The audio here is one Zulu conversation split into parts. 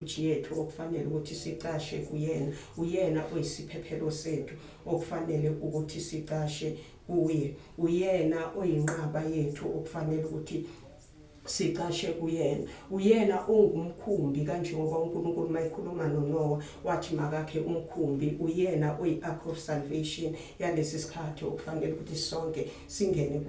Yethu okufanele ukuthi sicashe kuyena, uyena oyisiphephelo sethu okufanele ukuthi sicashe kuye, uyena oyinqaba yethu okufanele ukuthi sicashe kuyena, uyena ongumkhumbi. Kanjengoba uNkulunkulu mayikhuluma noNoah wathi makakhe umkhumbi, uyena oyi-ark of salvation yalesi sikhathi okufanele ukuthi sonke singene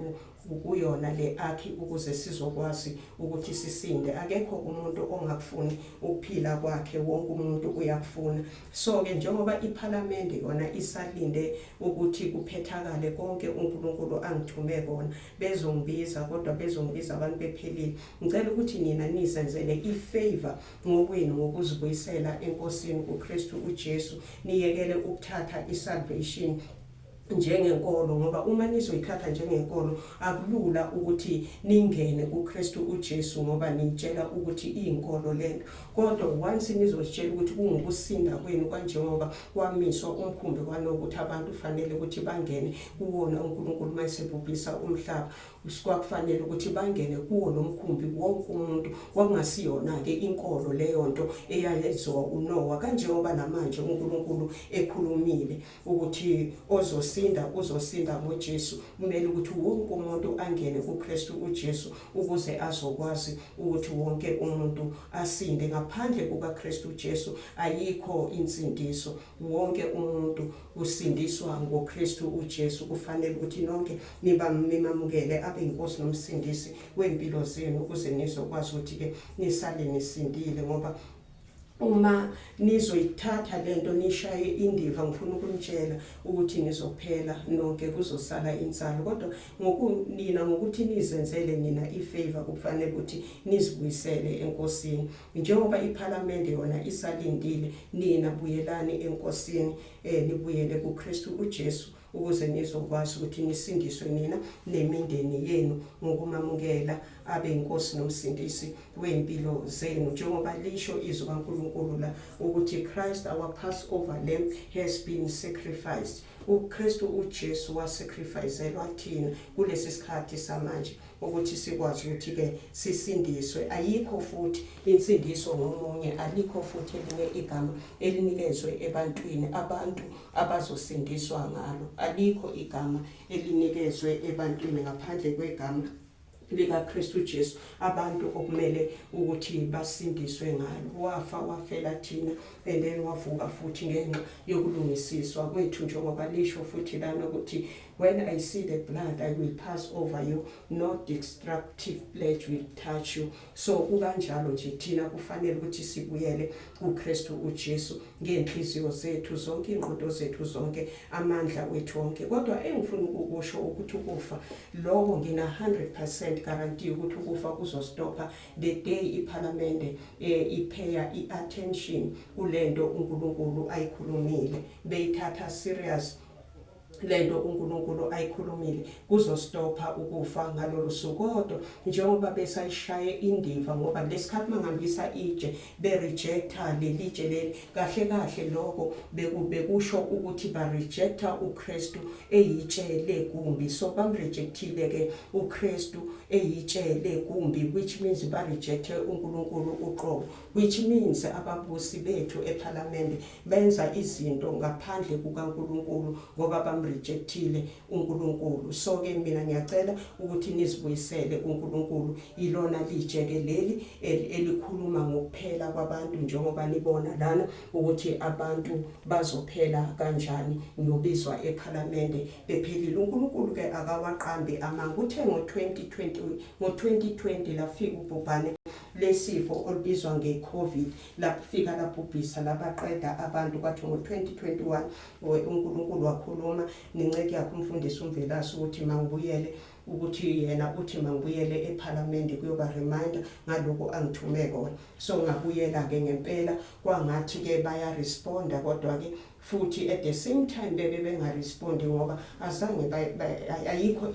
kuyona le akhi ukuze sizokwazi ukuthi sisinde. Akekho umuntu ongakufuni ukuphila kwakhe, wonke umuntu uyakufuna. So ke njengoba iPhalamende yona isalinde ukuthi kuphethakale konke uNkulunkulu angithume kona, bezongibiza, kodwa bezongibiza abantu bephelile. Ngicela ukuthi nina nizenzele ifavor ngokwenu ngokuzibuyisela eNkosini uKristu uJesu, niyekele ukuthatha isalvation njengenkolo, ngoba uma nizoyithatha njengenkolo akulula ukuthi ningene kuKristu uJesu, ngoba nitshela ukuthi iyinkolo lento. Kodwa once nizozitshela ukuthi kungukusinda kwenu, kanjengoba kwamiswa umkhumbi kwanokuthi abantu fanele ukuthi bangene kuwona, uNkulunkulu mayesebhubhisa umhlaba kwakufanele ukuthi bangene kuwo lo mkhumbi wonke umuntu. Kwakungasiyona-ke inkolo leyo nto eyayenziwa uNoah, kanjengoba namanje uNkulunkulu ekhulumile ukuthi ozosinda uzosinda ngoJesu. Kumele ukuthi wonke umuntu angene kuKristu uJesu ukuze azokwazi ukuthi wonke umuntu asinde. Ngaphandle kukaKristu uJesu ayikho insindiso. Wonke umuntu usindiswa ngoKristu uJesu. Kufanele ukuthi nonke nimamukele abe inkosi nomsindisi wempilo zenu ukuze nizokwazi ukuthi ke nisale nisindile, ngoba uma nizoyithatha lento nishaye indiva, ngifuna ukunitshela ukuthi nizophela nonke, kuzosala insalo. Kodwa ngokunina ngokuthi nizenzele nina ifavor, kufanele ukuthi nizibuyisele eNkosini. Njengoba iPhalamende yona isalindile, nina buyelani eNkosini, nibuyele kuKristu uJesu ukuze nizokwazi ukuthi nisindiswe nina nemindeni yenu ngokumamukela abe inkosi nomsindisi wempilo zenu, njengoba lisho izwi kaNkulunkulu la ukuthi Christ, our Passover lamb, has been sacrificed. UKristu uJesu wasacrificelwa thina kulesi sikhathi samanje ukuthi sikwazi ukuthi ke sisindiswe. Ayikho futhi insindiso ngomunye, alikho futhi elinye igama elinikezwe ebantwini abantu abazosindiswa ngalo. Alikho igama elinikezwe ebantwini ngaphandle kwegama likaKristu Jesu abantu okumele ukuthi basindiswe ngalo. Wafa, wafela thina, and then wavuka futhi ngenxa yokulungisiswa kwethu, njengoba lisho futhi lana ukuthi when I see the blood, I will pass over you, no destructive plague will touch you. So kukanjalo nje, thina kufanele ukuthi sibuyele kuKristu uJesu ngenhliziyo zethu zonke, ingqondo zethu zonke, amandla wethu wonke. Kodwa engifuna ukukusho ukuthi ukufa lokho ngina 100% guarantee ukuthi ukufa kuzostopha the day iParliament ipaya iattention kulento uNkulunkulu ayikhulumile, beyithatha serious lento uNkulunkulu ayikhulumile, kuzostopha ukufa ngalolu suku. Kodwa njengoba besayishaye indiva, ngoba lesikhathi mangihambisa itshe be-rejecta lelitshe leli, kahle kahle lokho bekusho ukuthi ba-rejecta uKristu eyitshe legumbi. So bamrejectile ke uKristu eyitshe legumbi, which means ba-rejecte uNkulunkulu uqobo, which means ababusi bethu eParliament benza izinto ngaphandle kukaNkulunkulu ngoba bamrejectile uNkulunkulu. So ke mina ngiyacela ukuthi nizibuyisele kuNkulunkulu. Ilona litshe ke leli elikhuluma ngokuphela kwabantu, njengoba nibona lana ukuthi abantu bazophela kanjani. Ngiyobizwa eParliament bephelile. uNkulunkulu ke akawaqambi amanga. Uthe ngo-2020, ngo-2020 lafika ubhubhane lesifo olubizwa nge-COVID, lafika labhubhisa, labaqeda abantu. Kwathi ngo-2021 uNkulunkulu wakhuluma nenceke yakhe umfundisi uMvelase ukuthi mangibuyele, ukuthi yena uthi mangibuyele eParliament kuyoba reminder ngaloko angithume kona. So ngabuyela ke ngempela, kwangathi ke baya responda, kodwa ke futhi at the same time bebe bengarespondi, ngoba azange ayikho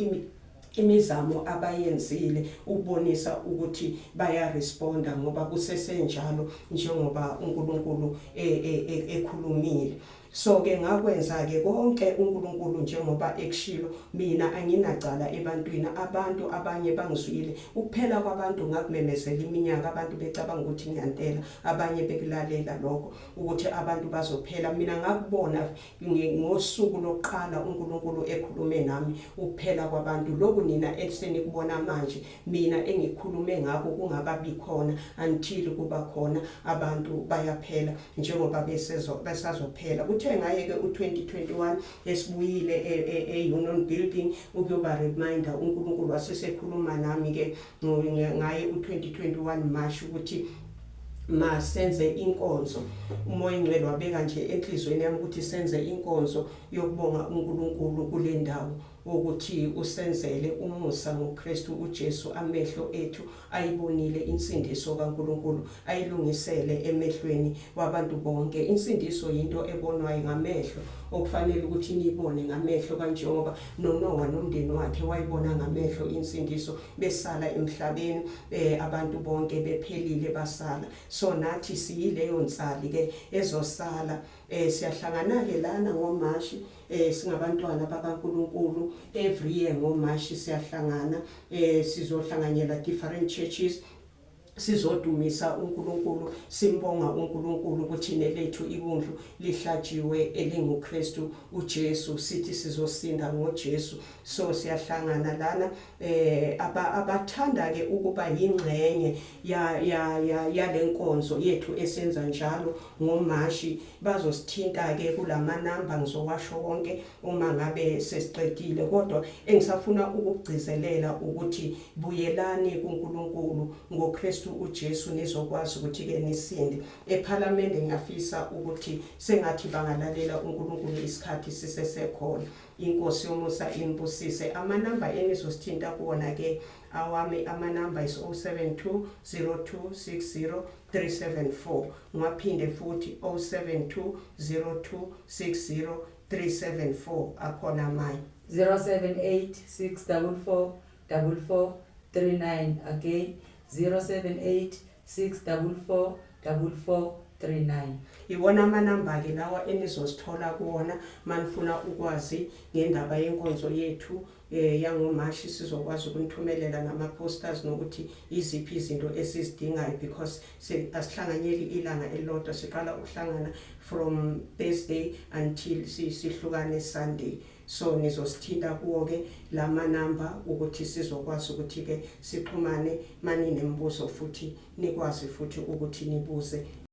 imizamo abayenzile ukubonisa ukuthi bayaresponda, ngoba kusesenjalo njengoba uNkulunkulu ekhulumile. So ke ngakwenza ke konke uNkulunkulu njengoba ekushilo. Mina anginacala ebantwini, abantu abanye bangizwile. Ukuphela kwabantu ngakumemezela iminyaka, abantu becabanga ukuthi ngiyantela, abanye bekulalela lokho ukuthi abantu bazophela. Mina ngakubona ngosuku lokuqala uNkulunkulu ekhulume nami ukuphela kwabantu. Lokhu nina esenikubona manje, mina engikhulume ngakho kungakabi khona, until kuba khona abantu bayaphela njengoba besazophela. Kuthe ngaye ke u2021 esibuyile e-Union Building ukuyoba reminder, uNkulunkulu wasesekhuluma nami ke ngaye u2021 March ukuthi masenze inkonzo. UMoya Ingcwele wabeka nje enhlizweni yami ukuthi senze inkonzo yokubonga uNkulunkulu kule ndawo, ukuthi usenzele umusa ngoKristu uJesu. Amehlo ethu ayibonile insindiso kaNkulunkulu ayilungisele emehlweni wabantu bonke. Insindiso into ebonwayo ngamehlo, okufanele ukuthi niyibone ngamehlo, kanjengoba noNoah nomndeni wakhe wayibona ngamehlo insindiso, besala emhlabeni, abantu bonke bephelile, basala. So nathi siyileyo nsali ke ezosala. Siyahlangana ke lana ngoMashi, singabantwana bakaNkulunkulu. Every year ngoMashi siyahlangana, sizohlanganyela different churches, sizodumisa uNkulunkulu, simbonga uNkulunkulu ukuthi nelethu iwundlu lihlatshiwe elinguKristu uJesu, sithi sizosinda ngoJesu. So siyahlangana lana. Abathanda ke ukuba yingxenye ya ya ya yalenkonzo yethu esenza njalo ngoMashi bazosithinta ke kulama number, ngizowasho wonke uma ngabe sesiqedile. Kodwa engisafuna ukugcizelela ukuthi buyelani kuNkulunkulu ngoKristu uJesu, nizokwazi ukuthi ke nisinde. EParliament ngiyafisa ukuthi sengathi bangalalela uNkulunkulu isikhathi sisesekhona. Inkosi yomusa inibusise. Amanamba enizosithinta kuwona ke, awami amanamba is 072 0260 374. Ngiwaphinde futhi, 072 0260 374. Akhona amanye. 078 644 4439. Again, 078 644 4439. Iwona amanamba ke lawa enizosithola kuwona manifuna ukwazi ngendaba yenkonzo yethu yangoMashi. Sizokwazi ukunithumelela nama posters nokuthi iziphi izinto esizidingayo, because asihlanganyeli ilanga elilodwa, siqala ukuhlangana from Thursday until sihlukane Sunday. So nizosithinta kuwo ke lama number ukuthi sizokwazi ukuthi ke sixhumane. Mani nemibuzo futhi, nikwazi futhi ukuthi nibuze.